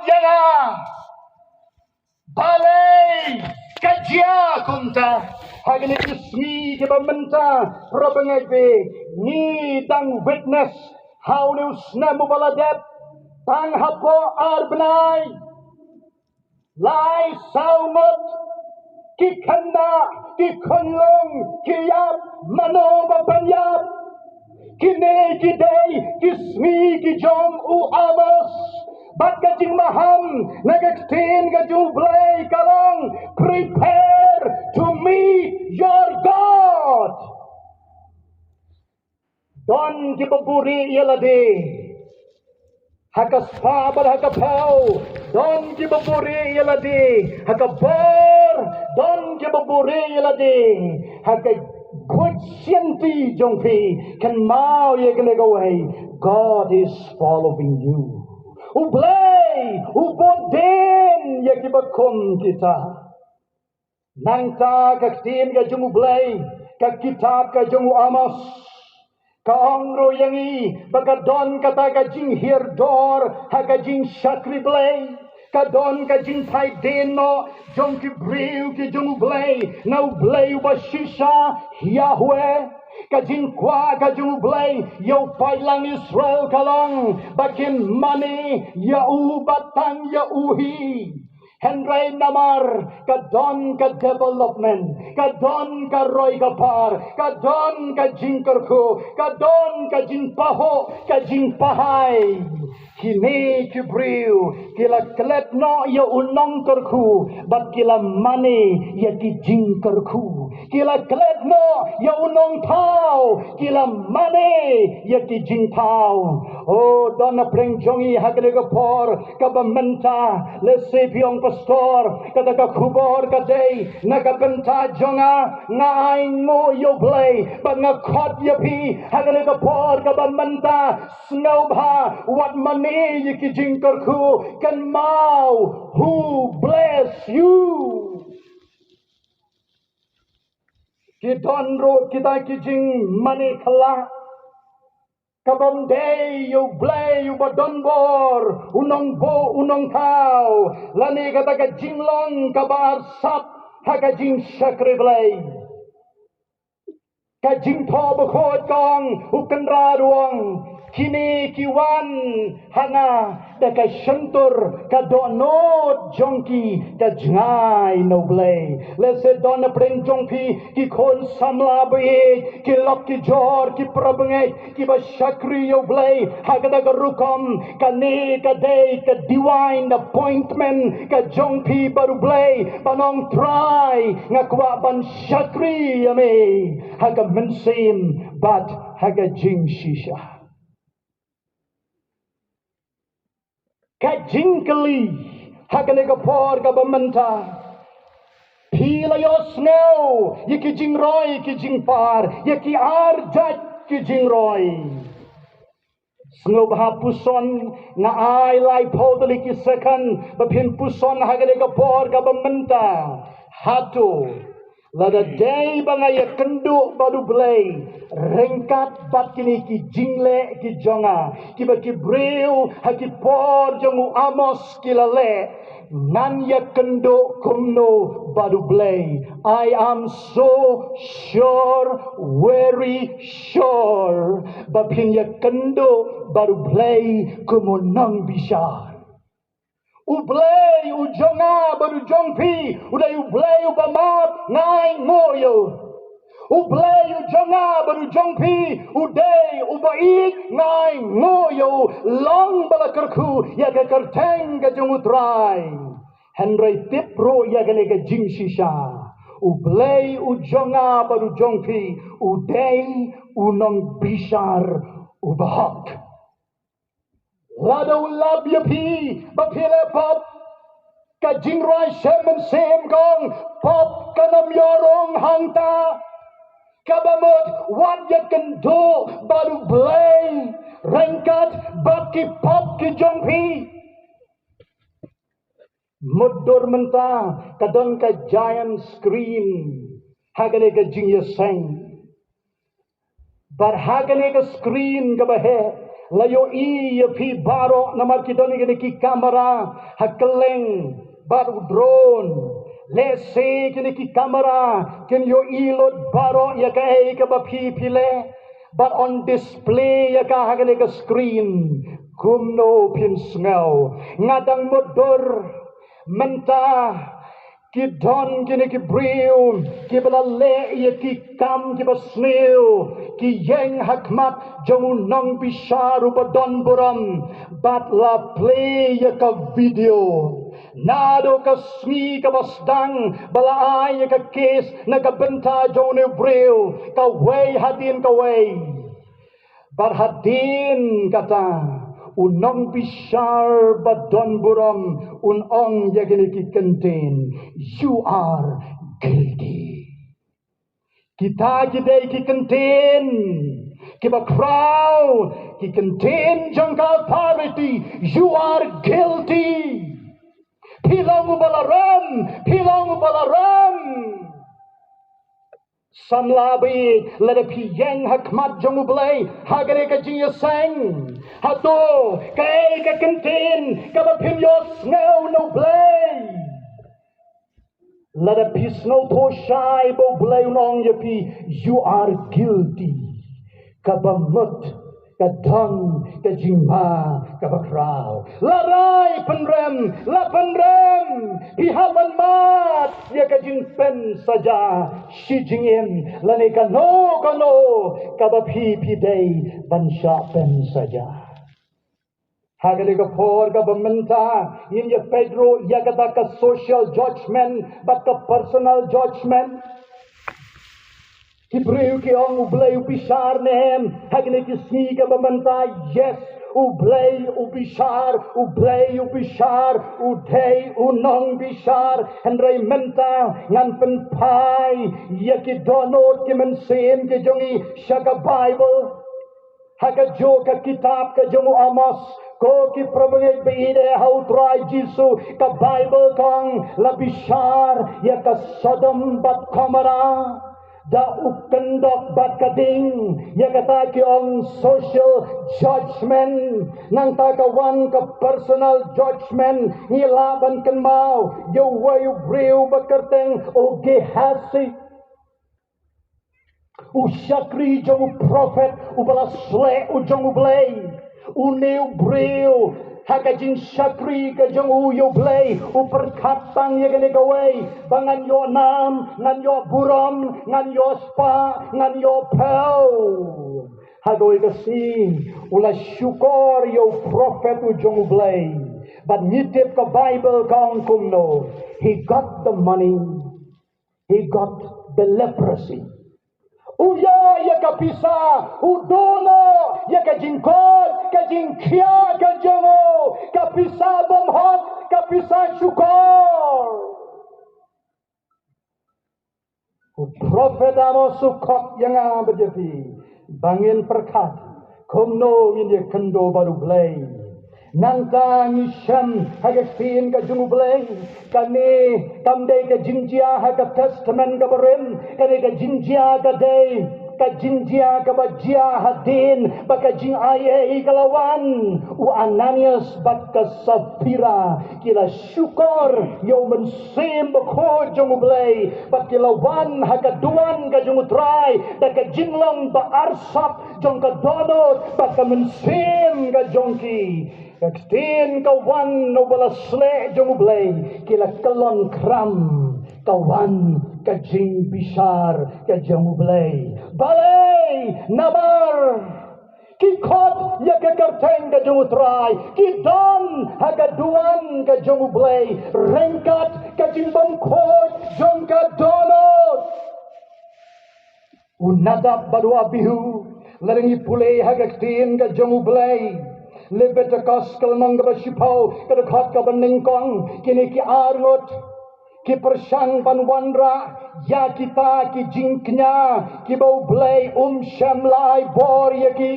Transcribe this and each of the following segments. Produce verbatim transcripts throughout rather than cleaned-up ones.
ïa nga. Balei ka jia kumta? Ha kine ki sngi kiba mynta, para bangeit, ngi dang witness ha une u snem uba la dep, tang hapoh ar bnai, lai saw ngut ki khynnah, ki khunlung ki ïap. Mano ba pynïap? Kine ki dei ki sngi ki jong u Amos. Bad ka jingmaham na ka ktien ka jong U Blei ka long, "Prepare to meet your God." Don kiba buhrieh ïa lade ha ka spah bad ha ka phew. Don kiba buhrieh ïa lade ha ka bor. Don kiba buhrieh ïa lade ha ka khuid sianti jong phi. Kynmaw ïa kane kawei: God is following you. U Blei u bud dien ïa kiba kum kita. Nangta ka ktien ka jong U Blei, ka kitab ka jong u Amos, ka ong ruh ïa ngi ba ka don kata ka jinghiar dor ha ka jingshakri Blei. Ka don ka jingphai dien noh jong ki briew ki jong U Blei na U Blei uba shisha, Yahweh. Ka jingkwah ka jong U Blei ïa u paidlang Israel ka long ba kin mane ïa u bad tang ïa u hi. Hynrei namar ka don ka development, ka don ka roi ka par, ka don ka jingkyrkhu, ka don ka jingpahuh, ka jingpahai, kine ki briew ki la klet noh ïa u nongkyrkhu bad ki la mane ïa ki jingkyrkhu. Ki la klet noh ïa u nongthaw, ki la mane ïa ki jingthaw. O, don na pdeng jong ngi ha kane ka por kaba mynta, lehse phi ong, "Pastor, kata ka khubor ka dei na ka bynta jong nga." Nga ainguh ïa U Blei ba nga khot ïa phi ha kane ka por kaba mynta. Sngewbha wat mane ïa ki jingkyrkhu. Kynmaw, who bless you? Ki don ruh kita ki jingmane khlak kabym dei ïa U Blei uba don bor, u nongbuh, u nongthaw, lane kata ka jinglong kaba arsap ha ka jingshakri Blei. Ka Jingthoh Bakhuid ka ong, u Kynrad u ong, kine ki wan ha nga da ka shyntur, ka dohnud jong ki ka jngai na U Blei. Lehse don na pdeng jong phi ki khun samla ba ïeit, ki lok ki jor, ki para bangeit kiba shakri ïa U Blei ha kata ka rukom. Kane ka dei ka divine appointment ka jong phi bad U Blei, ban ong, Trai, nga kwah ban shakri ïa me ha ka mynsiem bad ha ka jingshisha. Ka jingkylli ha kane ka por kaba mynta: phi la ïohsngew ïa ki jingroi ki jingpar, ïa ki ar jait ki jingroi? Sngewbha puson, nga ai laiphew tylli ki second ba phin puson ha kane ka por kaba mynta. Hato lada dei ba nga ïakynduh bad U Blei ryngkat bad kine ki jingleh ki jong nga, kiba ki briew ha ki por jong u Amos ki la leh, ngan ïakynduh kumno bad U Blei? I am so sure, very sure, ba phin ïakynduh bad U Blei kum u nongbishar. U Blei u jong nga bad u jong phi u dei U Blei uba map, nga ainguh ïa u. U Blei u jong nga bad u jong phi u dei uba ïeit, nga ainguh ïa u. Long ba la kyrkhu ïa ka kyrteng ka jong U Trai. Hynrei tip ruh ïa kane ka jingshisha: U Blei u jong nga bad u jong phi u dei u nongbishar uba hok. Lada u lap ïa phi ba phi leh pop, ka jingrwai Shem Mynsiem ka ong, pop kan ym ïoh rung hangta. Kaba mut, wat ïakynduh bad U Blei ryngkat bad ki pop ki jong phi. Mutdur mynta ka don ka giant screen ha kane ka jingïaseng. Bad ha kane ka screen kaba heh, La ïohi ïa phi baroh namar ki don kine ki kamera ha kylleng bad u drone. Lehse kine ki kamera kin ïohi lut baroh ïa kaei kaba phi phi leh bad on display ïa ka ha kane ka screen. Kumno phin sngew? Nga dang mutdur mynta ki don kine ki briew kiba la leh ïa ki kam kiba sniew, ki ïeng ha khmat jong u nongbishar uba don burom bad la play ïa ka video. Naduh ka sngi kaba sdang ba la ai ïa ka kes na ka bynta jong une u briew, kawei hadien kawei. Bad hadien kata, u nongbishar ba don burom un ong ïa kine ki kyntien, "You are guilty." Kita ki dei ki kyntien kiba khraw, ki kyntien jong ka authority, "You are guilty." Phi long uba la rem, phi long uba la rem. Samla bad lada phi ïeng ha khmat jong U Blei ha kane ka jingïaseng, hato kaei ka kyntien kaba phin ïohsngew na U Blei? Lada phi sngewthuh shai ba U Blei un ong ïa phi, "You are guilty," kaba mut ka don ka jingma kaba khraw. La rai pynrem, la pynrem, phi hap ban mad ïa ka jingpynsaja shi jingim lane kano kano kaba phi phi dei ban shah pynsaja. Ha kane ka por kaba mynta ngin ïa peit ruh ïa kata ka social judgment bad ka personal judgment. Ki briew ki ong U Blei u bishar ne em ha kine ki sngi kaba mynta? Yes, U Blei u bishar, U Blei u bishar, u dei u nongbishar. Hynrei mynta ngan pynphai ïa ki dohnud ki mynsiem ki jong ngi sha ka Baibl. Ha kajuh ka kitab ka jong u Amos, ko ki para bangeit ba ïeit ha U Trai Jisu, ka Baibl ka ong, la bishar ïa ka Sodom bad Gomorrah da u kyndok bad ka ding. Ïa kata ki ong social judgment. Nangta ka wan ka personal judgment. Ngi lah ban kynmaw ïa uwei u briew ba kyrteng u Gehazi, u shakri jong u prophet uba la sleh u jong U Blei. Une u briew ha ka jingshakri ka jong u ïa U Blei u pyrkhat tang ïa kane kawei, ba ngan ïoh nam, ngan ïoh burom, ngan ïoh spah, ngan ïoh phew. Ha kawei ka sngi u la shukor ïa u prophet u jong U Blei. Bad ngi tip ka Baibl ka ong kumno, he got the money, he got the leprosy. U ïoh ïa ka pisa, u duh noh ïa ka jingkoit, ka jingkhiah ka jong u, ka pisa bymhok, ka pisa shukor. U prophet Amos u khot ïa nga bad ïa phi ba ngin pyrkhat kumno ngin ïakynduh bad U Blei. Nangta ngi shem ha ka ktien ka jong U Blei, kane kam dei ka jingjia ha ka Testament kaba rim, kane ka jingjia ka dei ka jingjia kaba jia hadien ba ka jingai ei ka la wan. U Ananias bad ka Saphira ki la shukor ïa U Mynsiem Bakhuid jong U Blei bad ki la wan ha ka duwan ka jong U Trai da ka jinglong ba arsap jong ka dohnud bad ka mynsiem ka jong ki. Ka ktien ka wan na uba la sleh jong U Blei, ki la kyllon khram, ka wan ka jingbishar ka jong U Blei. Balei? Namar ki khot ïa ka kyrteng ka jong U Trai, ki don ha ka duwan ka jong U Blei, ryngkat ka jingbymkhuid jong ka dohnud. U Nadab bad u Abihu, lada ngi pule ha ka ktien ka jong U Blei, Lebitikos ka lynnong kaba shiphew, ka dkhot kaba nyngkong, kine ki arngut ki pyrshang ban wanrah ïa kita ki jingkñia kiba U Blei um shym la ai bor ïa ki.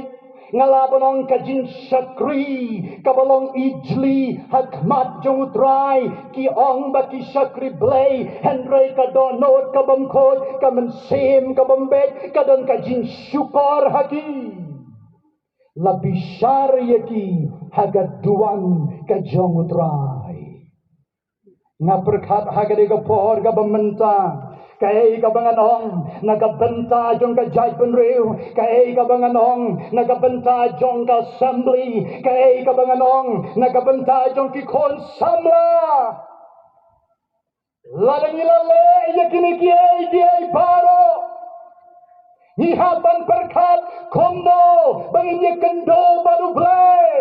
Nga lah ban ong ka jingshakri kaba long ijli ha khmat jong U Trai, ki ong ba ki shakri Blei, hynrei ka dohnud ka bymkhuid, ka mynsiem ka bymbeit, ka don ka jingshukor ha ki. la bishar ïa ki ha ka duwan ka jong U Trai. Nga pyrkhat ha kane ka por kaba mynta, kaei kaba ngan ong na ka bynta jong ka jaitbynriew, kaei kaba ngan ong na ka bynta jong ka assembly, kaei kaba ngan ong na ka bynta jong ki khun samla. Lada ngi la leh ïa kine kiei kiei baroh, ngi hap ban pyrkhat kumno ba ngin ïakynduh bad U Blei.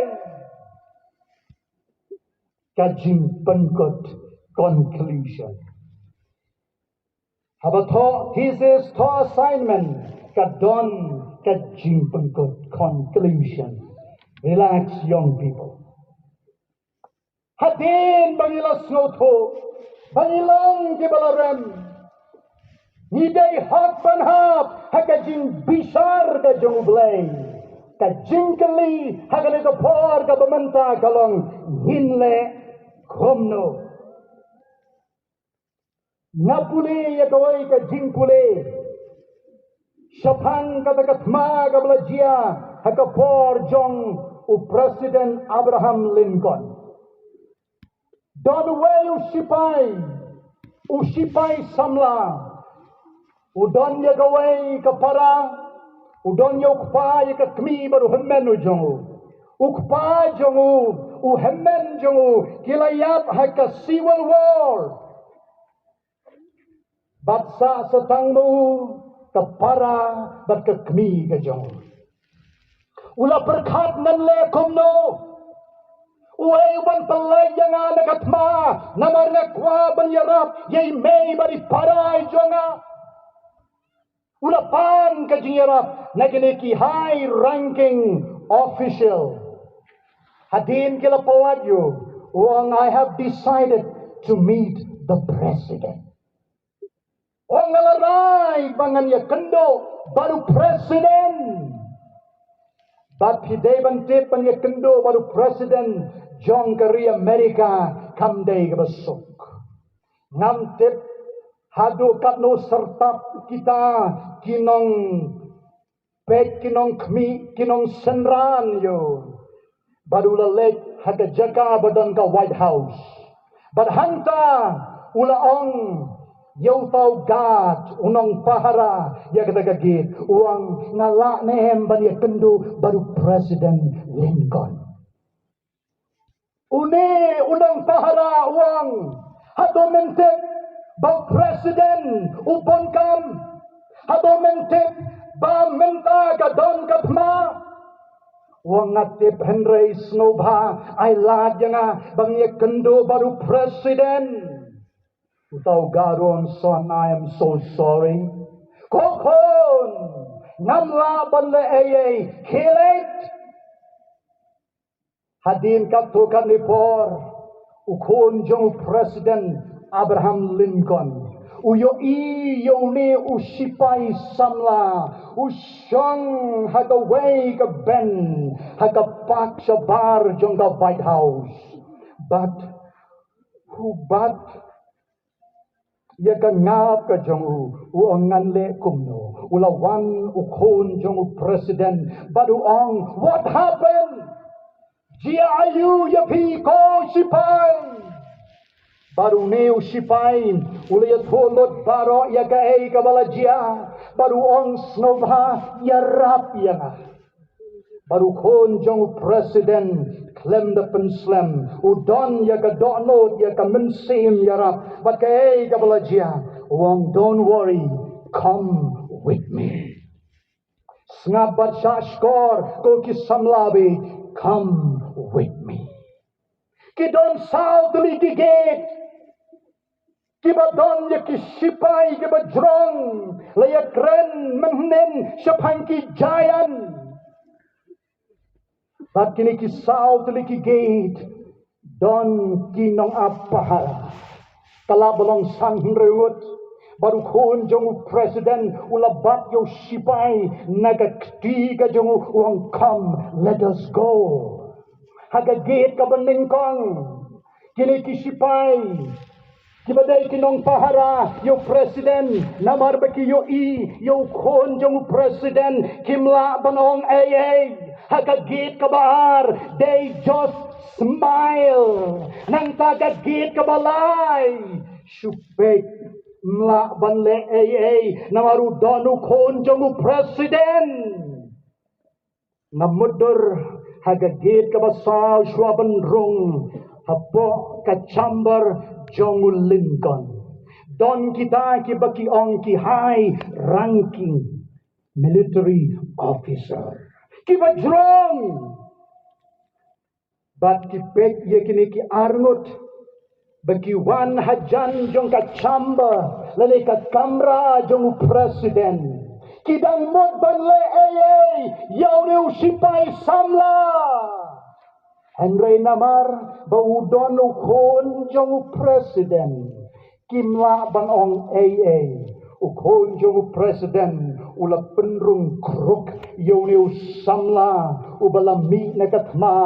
Ka jingpynkut, conclusion. Haba thoh thesis, thoh assignment, ka don ka jingpynkut, conclusion. Relax, young people. Hadien ba ngi la sngewthuh ba ngi long kiba la rem, ngi dei hok ban hap ha ka jingbishar ka jong U Blei. Ka jingkylli ha kane ka por kaba mynta ka long, ngin leh kumno? Nga pule ïa kawei ka jingpule shaphang kata ka thma kaba la jia ha ka por jong u President Abraham Lincoln. Don uwei u sipai, u sipai samla. U don ïa kawei ka para, u don ïa u kpa, ïa ka kmie bad u hynmen u jong u. U kpa jong u, u hynmen jong u, ki la ïap ha ka Civil War. Bad sah sa tang ma u ka para bad ka kmie ka jong u. U la pyrkhat, ngan leh kumno? Uei uban pyllait ïa nga na ka thma, namar nga kwah ban ïarap ïa i mei bad i para i jong nga. U la pan ka jingïarap na kine ki high ranking official. Hadien ki la pyllait ïa u, u ong, "I have decided to meet the president." Ong, nga la rai ba ngan ïakynduh bad u president. Bad phi dei ban tip, ban ïakynduh bad u president jong ka ri Amerika kam dei kaba suk. Ngam tip haduh katno syrtap kita ki nong peit, ki nongkhmih, ki nongsynran ïa u. Bad u la leit ha ka jaka ba don ka White House. Bad hangta u la ong ïa uta u guard, u nongpahara ïa kata ka gate, u ong, "Nga lah ne em ban ïakynduh bad u President Lincoln?" Une u nongpahara u ong, "Hato men tip ba u president u bun kam? Hato men tip ba mynta ka don ka thma?" U ong, "Nga tip, hynrei sngewbha ai lad ïa nga ban ïakynduh bad u president." Uta u guard u ong, "Son, I am so sorry. Ko khun, ngam lah ban leh ei ei, khie leit." Hadien katto katne por, u khun jong u President Abraham Lincoln u ïohi ïa une u sipai samla u shong ha kawei ka bench ha ka park shabar jong ka White House. Bad u bat ïa ka ngap ka jong u, u ong, "Ngan leh kumno?" U la wan u khun jong u president bad u ong, "What happened? Jia aïu ïa phi, ko sipai?" Bad une u sipai u la ïathuh lut baroh ïa kaei kaba la jia bad u ong, "Sngewbha ïarap ïa nga." Bad u khun jong u president khlem da pynslem, u don ïa ka dohnud, ïa ka mynsiem ïarap bad kaei kaba la jia, u ong, "Don't worry, come with me. Sngap bad shahshkor, ko ki samla beit, come with me." Ki don saw tylli ki gate kiba don ïa ki sipai kiba jrong, la ïakren mynhynnin shaphang ki giant. Bad kine ki saw tylli ki gate don ki nongap pahara. Ka la ba long san hynriew ngut. Bad u khun jong u president u la bat ïa u sipai na ka kti ka jong u, u ong, "Come, let us go." Ha ka gate kaba nyngkong, kine ki sipai Kiba dei ki nongpahara ïa u president, namar ba ki ïohi ïa u khun jong u president, kim lah ban ong ei ei. Ha ka gate kaba ar, they just smile. Nangta ka gate kaba lai, shu peit, ym lah ban leh ei ei, namar u don u khun jong u president. Nga mutdur ha ka gate kaba saw shuwa ban rung hapoh ka chamber jong u Lincoln. Don kita kiba ki ong ki high ranking military officer, kiba jrong. Bad ki peit ïa kine ki arngut ba ki wan hajan jong ka chamber lane ka kamra jong u president. Ki dang mut ban leh ei ei ïa une u sipai samla. Hynrei namar ba u don u khun jong u president, kim lah ban ong ei ei. U khun jong u president u la pynrung kruk ïa une u samla uba la mih na ka thma.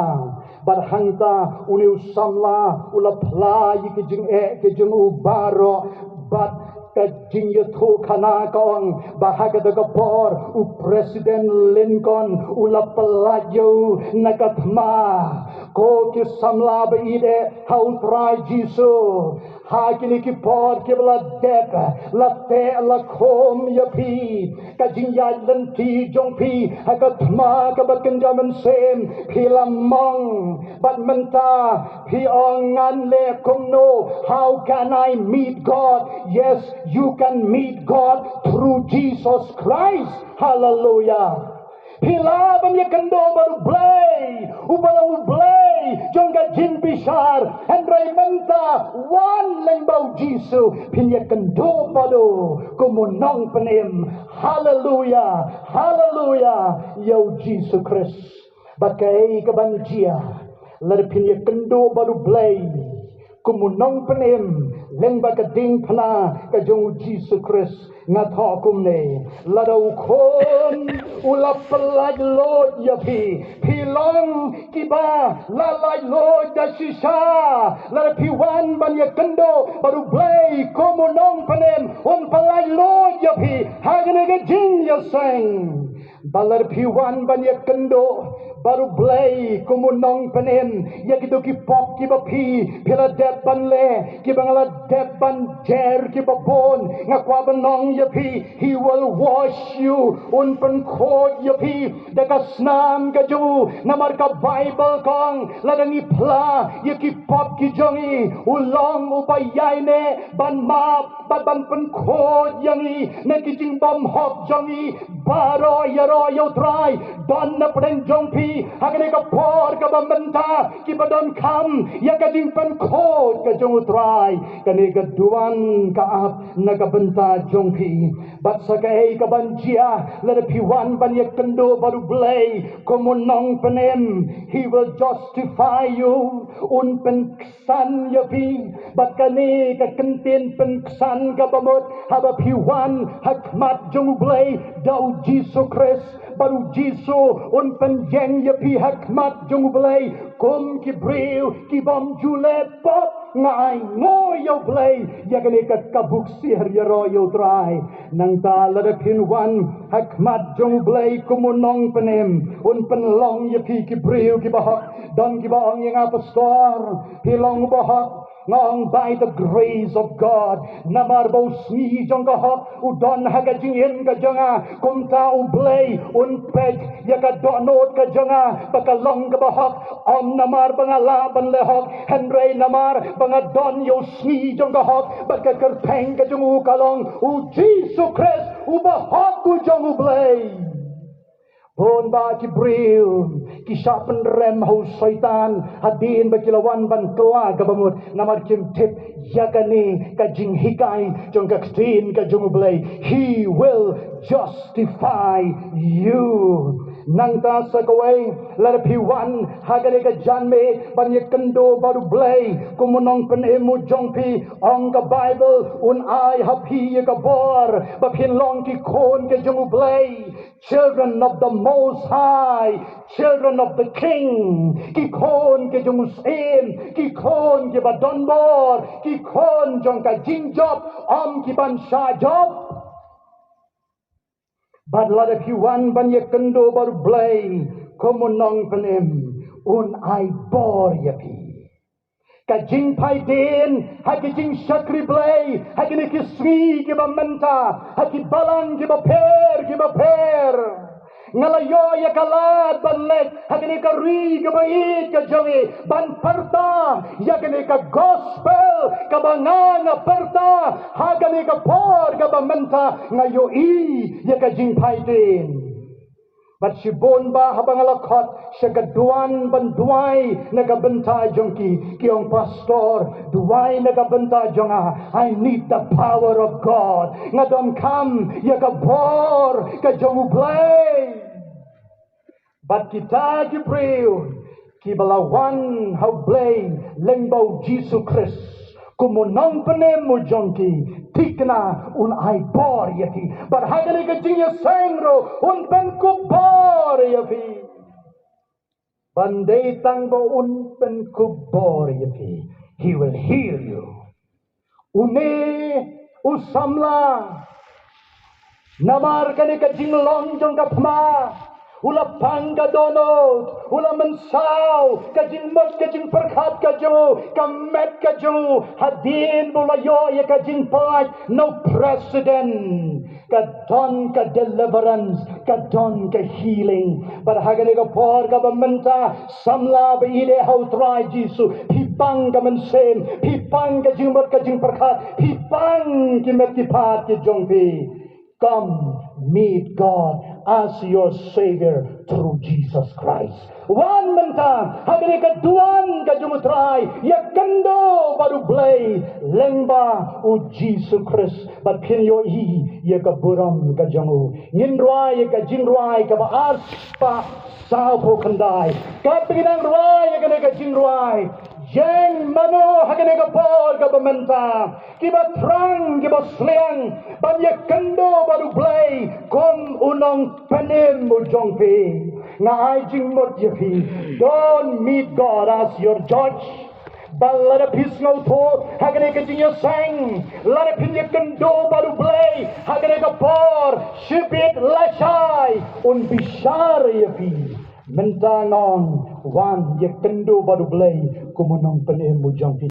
Bad hangta une u samla u la phla ïa ki jingeh ki jong u baroh. Bad ka jingïathuhkhana ka ong ba ha kata ka por u president Lincoln u la pyllait ïa u na ka thma. Ko ki samla ba ïeit ha u Trai Jisu, ha kine ki por kiba la dep, la teh la khum ïa phi. Ka jingïaid lynti jong phi ha ka thma kaba kynja mynsiem, phi la mong. Bad mynta phi ong ngan leh kumno? How can I meet God? Yes, you can meet God through Jesus Christ. Hallelujah. Phi lah ban ïakynduh bad U Blei, uba long U Blei jong ka jingbishar. Hynrei mynta wan lyngba U Jisu, phin ïakynduh bad u kum u nongpynim. Haleluya, haleluya, ïa U Jisu Khrist. Bad kaei kaban jia lada phin ïakynduh bad U Blei kum u nongpynim lyngba ka diengphna ka jong U Jisu Khrist? Nga thoh kumne, lada u Khun u la pyllait luid ïa phi, phi long kiba la laitluid da shisha. Lada phi wan ban ïakynduh bad U Blei kum u nongpynim, un pyllait luid ïa phi ha kane ka jingïaseng. Bad lada phi wan ban ïakynduh bad U Blei kum u nongpynim ïa kito ki pop kiba phi, phi la dep ban leh, kiba nga la dep ban jer kiba bun, nga kwah ban ong ïa phi, He will wash you, un pynkhuid ïa phi da ka snam ka jong u. Namar ka Baibl ka ong, lada ngi phla ïa ki pop ki jong ngi, u long uba ïaineh ban map bad ban pynkhuid ïa ngi na ki jingbymhok jong ngi baroh ïaroh ïa U Trai. Don na pdeng jong phi ha kane ka por kaba mynta kiba donkam ïa ka jingpynkhuid ka jong U Trai. Kane ka duwan ka ap na ka bynta jong phi. Bad sa kaei kaban jia lada phi wan ban ïakynduh bad U Blei kum u nongpynim, He will justify you, un pyn san ïa phi. Bad kane ka kyntien pynksan kaba mut haba phi wan ha khmat jong U Blei da U Jisu Khrist, bad U Jisu un pynïeng ïa phi ha khmat jong U Blei kum ki briew ki bym ju leh pop. Nga ainguh ïa U Blei ïa kane ka kabu ksiar ïaroh ïa U Trai. Nangta lada phin wan ha khmat jong U Blei kum u nongpynim, un pynlong ïa phi ki briew kiba hok. Don kiba ong ïa nga, Pastor, phi long uba hok. Nga ong, by the grace of God. Namar ba u sngi jong ka hok u don ha ka jingim ka jong nga. Kumta U Blei un peit ïa ka dohnud ka jong nga ba ka long kaba hok. Ym namar ba nga lah ban leh hok, hynrei namar ba nga don ïa u sngi jong ka hok. Bad ka kyrteng ka jong u ka long U Jisu Khrist, uba hok u jong U Blei. Bun bah ki briew ki shah pynrem ha u Soitan hadien ba ki la wan ban kylla kaba mut, namar kim tip ïa kane ka jinghikai jong ka ktien ka jong U Blei, He will justify you. Nangta sa kawei, lada phi wan ha kane ka janmiet ban ïakynduh bad U Blei kum u nongpynim u jong phi, ong ka Baibl, un ai ha phi ïa ka bor ba phin long ki khun ki jong U Blei, children of the Most High, children of the King, ki khun ki jong u Syiem, ki khun kiba don bor, ki khun jong ka jingjop, ym ki ban shah jop. Bad lada phi wan ban ïakynduh bad U Blei kum u nongpynim, un ai bor ïa phi. Ka jingphaidien ha ki jingshakri Blei ha kine ki sngi kiba mynta, ha ki balang kiba pher kiba pher. Nga la ïoh ïa ka lad ban leit ha kane ka ri kaba ïeit ka jong ngi, ban pyrta ïa kane ka gospel kaba nga nga pyrta ha kane ka por kaba mynta. Nga ïohi ïa ka jingphaidien. Bad shibun ba haba nga la khot sha ka duwan ban duwai na ka bynta jong ki, ki ong, "Pastor, duwai na ka bynta jong nga. I need the power of God. Nga donkam ïa ka bor ka jong U Blei." Bad kita ki briew kiba la wan ha U Blei lyngba U Jisu Khrist kum u nongpynim u jong ki, thikna un ai bor ïa ki. Bad ha kane ka jingïaseng ruh un pynkup bor ïa phi. Ban dei tang ba un pynkup bor ïa phi. He will heal you. Une u samla, namar kane ka jinglong jong ka phma, u la pang ka dohnud, u la mynsaw ka jingmut ka jingpyrkhat ka jong u, ka met ka jong u, hadien ba u la ïoh ïa ka jingpynlait na u president. Ka don ka deliverance, ka don ka healing. Bad ha kane ka por kaba mynta, samla ba ïeit ha U Trai Jisu, phi pang ka mynsiem, phi pang ka jingmut ka jingpyrkhat, phi pang ki met ki phad ki jong phi. Come, meet God as your Savior through Jesus Christ. Wan mynta ha kane ka duwan ka jong U Trai, ïakynduh bad U Blei lyngba U Jisu Khrist, bad phin ïohi ïa ka burom ka jong u. Ngin rwai ïa ka jingrwai kaba ar spah sawphew khyndai. Katba ngi dang rwai ïa kane ka jingrwai, jeng mano ha kane ka por kaba mynta, kiba thrang kiba sliang ban ïakynduh bad U Blei kum u nongpynim u jong phi. Nga ai jingmut ïa phi, don't meet God as your judge. Ba lada phi sngewthuh ha kane ka jingïaseng, lada phin ïakynduh bad U Blei ha kane ka por, shibit lashai un bishar ïa phi. Mynta nga ong, wan ïakynduh bad U Blei kum u nongpynim u jong phi.